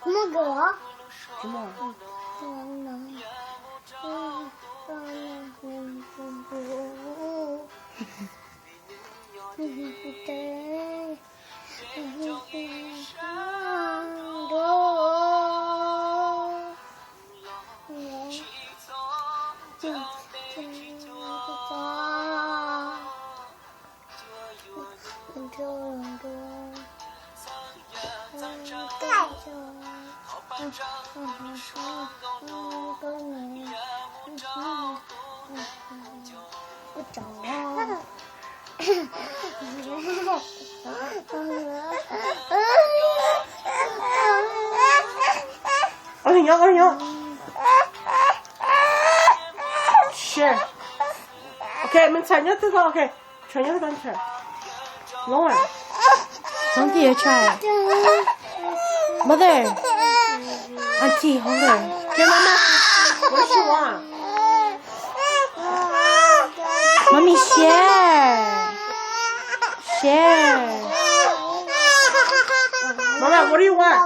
Muab gom. Ov, nyob, ov, nyob. Sure. Ok, me ntxhais nyob twg ko, ok. Tshuav nyob twg ko ntxhais. Lov, lov tias yuav tshais. Mother. Auntie, hold her. Give mama. What she want? Mommy, share. Share. Mama, what do you want?